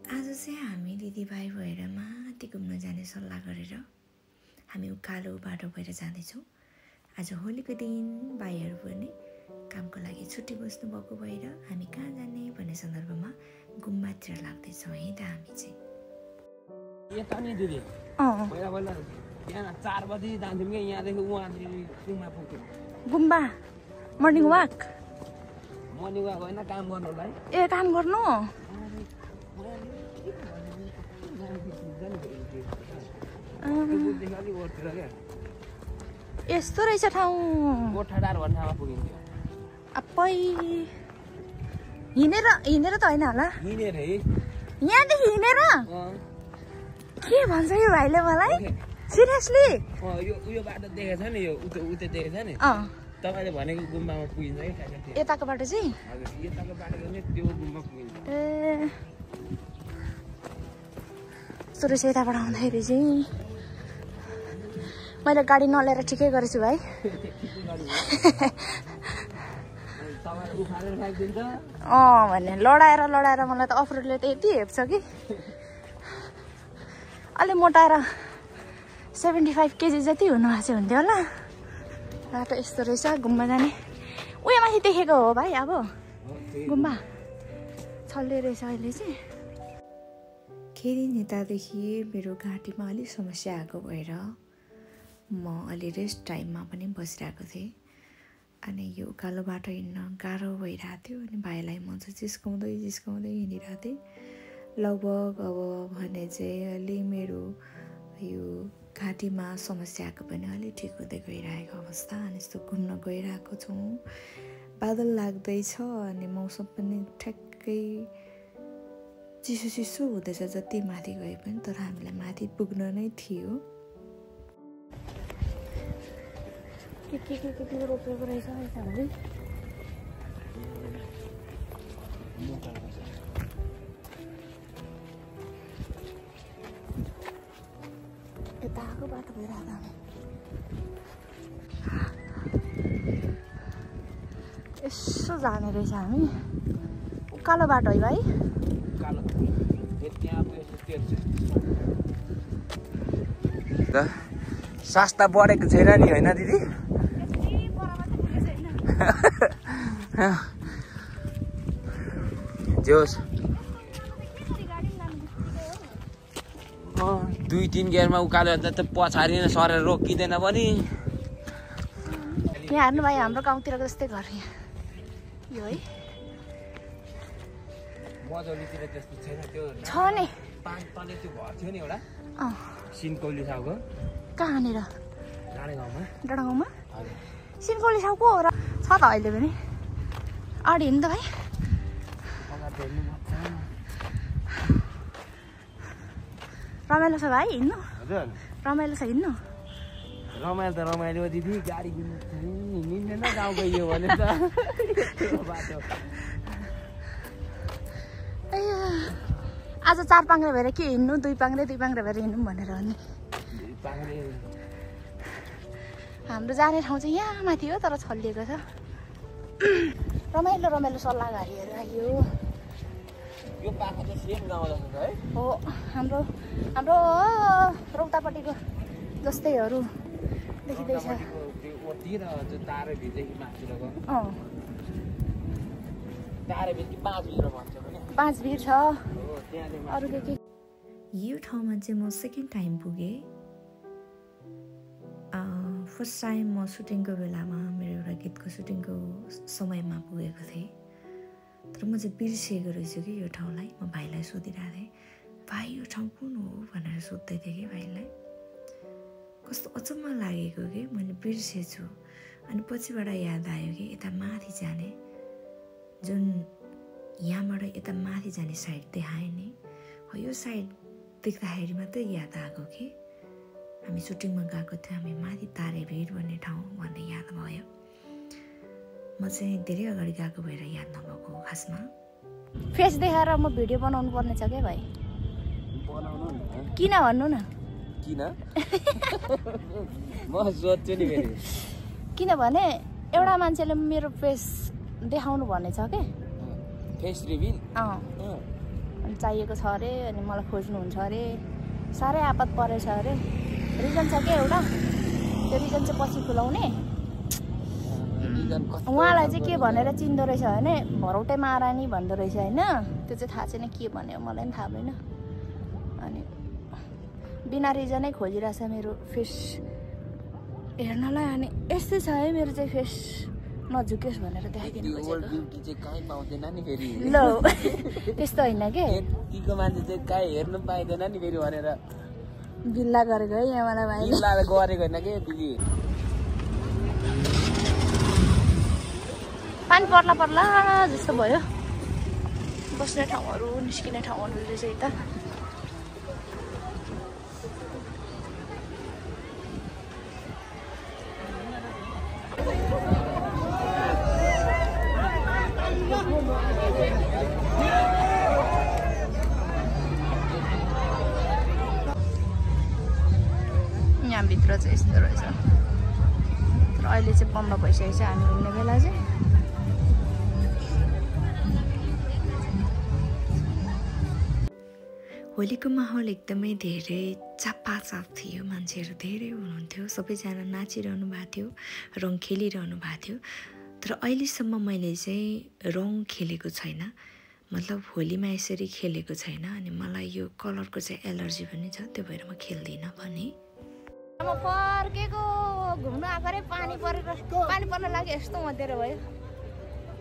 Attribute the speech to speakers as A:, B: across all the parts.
A: आज चाहिँ हामी दिदीभाइ भएर माथि घुम्न जाने सल्लाह गरेर हामी उकालो बाटो भएर जाँदैछौँ। आज होलीको दिन भाइहरू पनि कामको लागि छुट्टी बस्नुभएको भएर हामी कहाँ जाने भन्ने सन्दर्भमा गुम्बातिर लाग्दैछौँ है त हामी चाहिँ।
B: यता नि दिदी पहिला पहिला यहाँ 4 बजे जान्थ्यौँ कि यहाँदेखि उहाँदेखि गुम्बा पुग्थ्यौँ।
C: गुम्बा मर्निङ वाक
B: होइन काम गर्नुलाई।
C: ए काम गर्नु यस्तो रहेछ ठाउँ।
B: गोठाडार भन्ने ठाउँमा पुगिन्थ्यो।
C: अप्पै हिँडेर त होइन होला।
B: हिँडेर है
C: यहाँदेखि हिँडेर के भन्छ यो भाइले मलाई? सिरियसली
B: यो बाटो देखेछ नि, यो उते देखेछ नि। तपाईँले भनेको गुम्बामा पुगिन्छ कि ठ्याक्कै।
C: यताको बाटो चाहिँ
B: हजुर यताको बाटो चाहिँ त्यो गुम्बा पुगिन्छ।
C: ए यस्तो रहेछ यताबाट आउँदाखेरि चाहिँ। मैले गाडी नलिएर ठिकै गरेछु भाइ। भने लडाएर मलाई त अफरोडले त यति हेप्छ कि अलि मोटाएर 75 केजी जति हुनुभएको चाहिँ हुन्थ्यो होला। बाटो यस्तो रहेछ गुम्बा जाने। उयो माथि देखेको हो भाइ। अब गुम्बा छल्ले रहेछ अहिले चाहिँ।
A: केही दिन यतादेखि मेरो घाँटीमा अलिक समस्या आएको भएर म अलि रेस्ट टाइममा पनि बसिरहेको थिएँ। अनि यो उकालो बाटो हिँड्न गाह्रो भइरहेको थियो। अनि भाइलाई म चाहिँ जिस्काउँदै हिँडिरहेको थिएँ। लगभग अब भने चाहिँ अलि मेरो यो घाँटीमा समस्या आएको पनि अलि ठिक हुँदै गइरहेको अवस्था। अनि यस्तो घुम्न गइरहेको छौँ। बादल लाग्दैछ अनि मौसम पनि ठ्याक्कै चिसो हुँदैछ जति माथि गए पनि। तर हामीलाई माथि पुग्न नै थियो।
C: के रोपेको रहेछ हामीले। यताको बाटो भइरहेको हामी। यसो जाने रहेछ हामी। उकालो बाटो है भाइ।
B: सस्ता बढेको छैन नि होइन दिदी? जोस् 2-3 गियरमा उकालो त पछाडि नै सरेर रोकिँदैन पनि।
C: यहाँ हेर्नु भाइ हाम्रो गाउँतिरको जस्तै घर यहाँ यो है।
B: मजौलीतिर त्यस्तो छैन त्यो
C: छ नि।
B: तले त्यो घर थियो नि एउटा सिनकौली साउको।
C: कहाँनिर?
B: डाँडा गाउँमा।
C: सिनकौली साउको हो र छ त अहिले पनि। अगाडि हिँड्नु त भाइ। रमाइलो छ भाइ हिँड्नु?
B: हजुर
C: रमाइलो छ हिँड्नु?
B: रमाइलो त रमाइलो दिदी। गाडी हिँड्दैन गाउँ गइयो भने त बाटो।
C: आज 4 पाङ्ग्रे भएर के हिँड्नु? 2 पाङ्ग्रे भएर हिँड्नु भनेर भन्ने। हाम्रो जाने ठाउँ चाहिँ यहाँ माथि हो तर छल्लिएको छ। रमाइलो सल्लाहघारीहरू आयो।
B: यो पाखा चाहिँ सेम गाउँ जस्तो छ है।
C: हो हाम्रो रौतापट्टिको जस्तैहरू देखिँदैछ। पाँच भिर छ। अरू के
A: यो ठाउँमा चाहिँ म सेकेन्ड टाइम पुगेँ। फर्स्ट टाइम म सुटिङको बेलामा मेरो एउटा गीतको सुटिङको समयमा पुगेको थिएँ। तर म चाहिँ बिर्सिएको रहेछु कि यो ठाउँलाई। म भाइलाई सोधिरहेको थिएँ, भाइ यो ठाउँ कुन हो भनेर सोध्दै थिएँ कि भाइलाई। कस्तो अचम्म लागेको कि मैले बिर्सेछु। अनि पछिबाट याद आयो कि यता माथि जाने जुन यहाँबाट यता माथि जाने साइड देखाएँ नि, यो साइड देख्दाखेरि मात्रै याद आएको कि हामी सुटिङमा गएको थियौँ। हामी माथि तारेभिर भन्ने ठाउँ भन्ने याद भयो। म चाहिँ धेरै अगाडि गएको भएर याद नभएको हो खासमा।
C: फेस देखाएर म भिडियो बनाउनु पर्ने छ क्या भाइ। किन भन्नु न?
B: किन? म सोध्छु नि फेरि।
C: किनभने एउटा मान्छेले मेरो फेस देखाउनु भन्ने छ के।
B: फेस रिभिल
C: चाहिएको छ अरे अनि मलाई खोज्नुहुन्छ अरे साह्रै आपत परेछ अरे रिजन छ के एउटा त्यो रिजन चाहिँ पछि खुलाउने उहाँलाई चाहिँ के भनेर चिन्दो रहेछ भने भरौटे महारानी भन्दो रहेछ होइन त्यो चाहिँ थाहा छैन के भन्यो मलाई पनि थाहा भएन अनि बिना रिजनै खोजिरहेछ मेरो फेस हेर्नलाई अनि यस्तै छ है मेरो चाहिँ फेस नझुकेस् भनेर देखाइदिनु ल त्यस्तो होइन के
B: यतिको मान्छे चाहिँ कहीँ हेर्नु पाइँदैन नि फेरि भनेर
C: बिल्ला गरेको है यहाँ मलाई भाइले
B: गरेको होइन के दिदी
C: पानी पर्ला पर्ला जस्तो भयो बस्ने ठाउँहरू निस्किने ठाउँहरू रहेछ यता यहाँभित्र चाहिँ यस्तो रहेछ तर अहिले चाहिँ बन्द भइसकेको छ हामी घुम्ने बेला चाहिँ
A: होलीको माहौल एकदमै धेरै चापाचाप थियो मान्छेहरू धेरै हुनुहुन्थ्यो सबैजना नाचिरहनु भएको थियो रङ खेलिरहनु भएको थियो तर अहिलेसम्म मैले चाहिँ रङ खेलेको छैन मतलब होलीमा यसरी खेलेको छैन अनि मलाई यो कलरको चाहिँ एलर्जी पनि छ त्यो भएर म खेल्दिनँ भने
C: म फर्केको घुम्नु आएको रे पानी पर्न लाग्यो यस्तो मध्येर भयो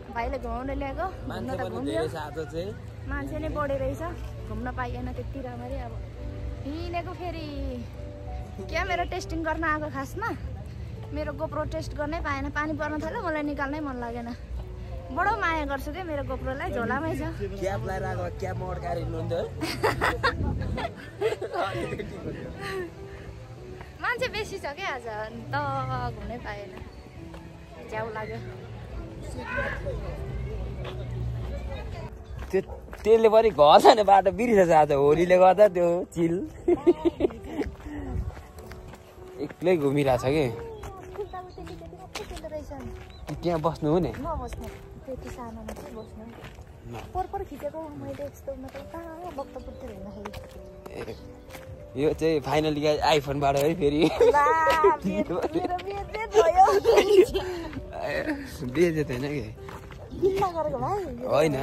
C: भाइले घुमाउनु ल्याएको घुम्न त घुम्यो मान्छे नै बढी रहेछ घुम्न पाइएन त्यति राम्ररी अब हिँडेको फेरि क्या मेरो टेस्टिङ गर्न आएको खासमा मेरो गोप्रो टेस्ट गर्नै पाएन पानी पर्न थाल्यो मलाई निकाल्नै मन लागेन बडो माया गर्छु क्या मेरो गोप्रोलाई झोलामै छ
B: क्याप लगाएर आएको क्याप अड्काएर हिँड्नुहुन्थ्यो
C: मान्छे बेसी छ क्या आज त घुम्नै पाएन च्याउ लाग्यो
B: त्यसले पनि घर जाने बाटो बिर्सेछ आज होलीले गर्दा त्यो चिल एक्लै घुमिरहेछ कि त्यहाँ बस्नु हो नि
C: त्यति सानोमा चाहिँ बस्नु पर खिचेको मैले यस्तो मतलब कहाँ बक्तपुरतिर हेर्दाखेरि
B: यो चाहिँ फाइनली आइफोनबाट है फेरि बेचे थिएन कि होइन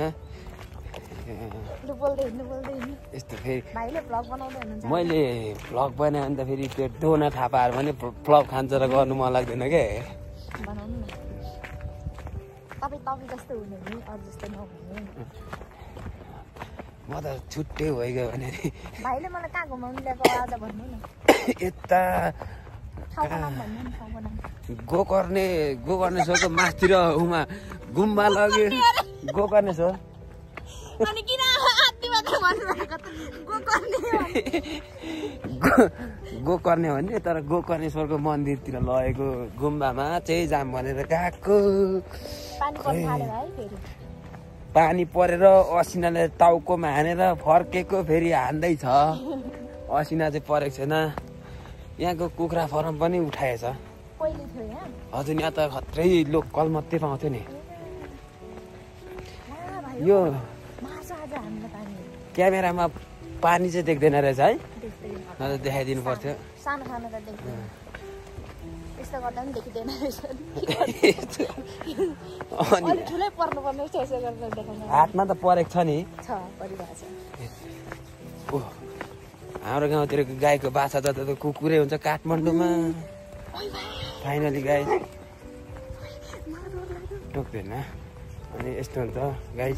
B: यस्तो फेरि मैले भ्लग बनाएँ भने त फेरि त्यो डोना थापाहरू पनि भ्लग खान्छ र गर्नु मन लाग्दैन क्या म त छुट्टै भइगयो भने
C: भाइले मलाई कहाँ घुमाउनु ल्याएको आज भन्नु न
B: यता गोकर्णेश्वरको मासतिर उमा गुम्बा लग्यो गोकर्णेश्वर
C: अनि किन आत्ती मात्र भन्नुभएको त
B: गोकर्णे भन्ने तर गोकर्णेश्वरको मन्दिरतिर लगेको गुम्बामा चाहिँ जाम भनेर गएको पानी परेर असिनाले टाउकोमा हानेर फर्केको फेरि हान्दैछ असिना चाहिँ परेको छैन यहाँको कुखुरा फार्म पनि उठाएछ हजुर यहाँ त खत्रै लोकल मात्रै पाउँथ्यो नि यो क्यामेरामा पानी चाहिँ देख्दैन रहेछ है देखाइदिनु पर्थ्यो
C: सानो खाना त देख्दैन यस्तो गर्दा पनि देखिँदैन रहेछ ठुलै पर्नुपर्ने
B: हातमा त परेको छ नि
C: परिरहेको
B: हाम्रो गाउँतिरको गाईको बाछा जता त कुकुरै हुन्छ काठमाडौँमा फाइनली गाई टोक्दैन अनि यस्तो हुन्छ गाई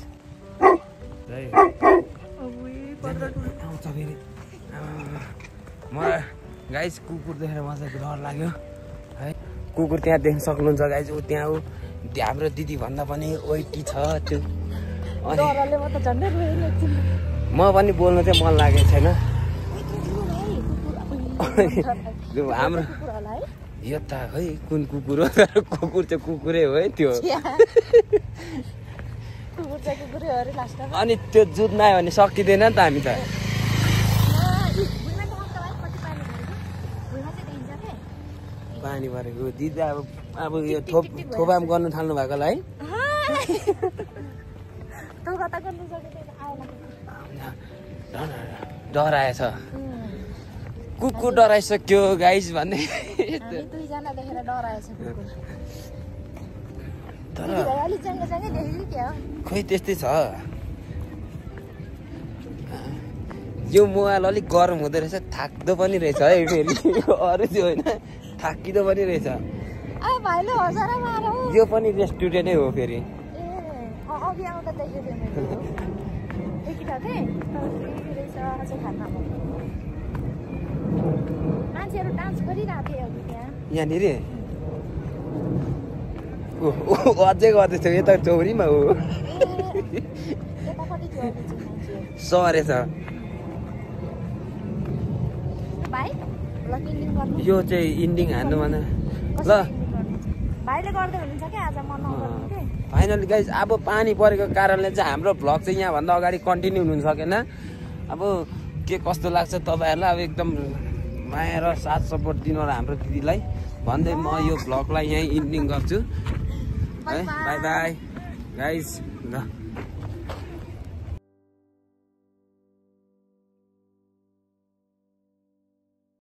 B: आउँछ फेरि मलाई गाइस कुकुर देखेर मलाई डर लाग्यो है कुकुर त्यहाँ देख्न सक्नुहुन्छ गाइस ऊ त्यहाँ ऊ हाम्रो दिदी भन्दा पनि ओइटी छ त्यो अनि म पनि बोल्नु चाहिँ मन लागेको छैन हाम्रो यो त खै कुन कुकुर हो कुकुर चाहिँ कुकुरै हो है त्यो अनि त्यो जुत्नायो भने सकिँदैन नि त हामी त पानी परेको दिदी अब यो थोपाम गर्नु थाल्नु भएकोलाई है डराएछ कुकुर डराइसक्यो गाइस भन्ने
C: हामी दुईजना देखेर डराएछ कुकुर
B: तर
C: अलि चङ्गे चङ्गे देखेको के हो
B: खोइ त्यस्तै छ यो मोबाइल अलिक गरम हुँदो रहेछ थाक्दो पनि रहेछ है फेरि अरू त्यो होइन थाकिदो पनि रहेछ
C: अब भाइले हजारा मारौ
B: यो पनि रेस्टुरेन्टै हो फेरि
C: ए अघि आउँदा देखेको थिएँ मैले देखिरहेको थिएँ रहेछ आज खाना मान्छेहरू डान्स गरिरहेको थिए अघि त्यहाँ
B: यहाँनिर अझै गर्दैछ यता चौरीमा हो
C: यतापट्टि थियो
B: सरेछ
C: भाइ ल इन्डिङ गर्नु
B: यो चाहिँ इन्डिङ हान्नु भन ल
C: भाइले गर्दै हुनुहुन्छ क्या आज म नगर्नु के
B: फाइनली गाइस अब पानी परेको कारणले चाहिँ हाम्रो भ्लग चाहिँ यहाँभन्दा अगाडि कन्टिन्यू हुन सकेन अब के कस्तो लाग्छ तपाईँहरूलाई अब एकदम माया र साथ सपोर्ट दिनु होला हाम्रो दिदीलाई भन्दै म यो भ्लगलाई यहीँ इन्डिङ गर्छु है बाई बाई गाइस ल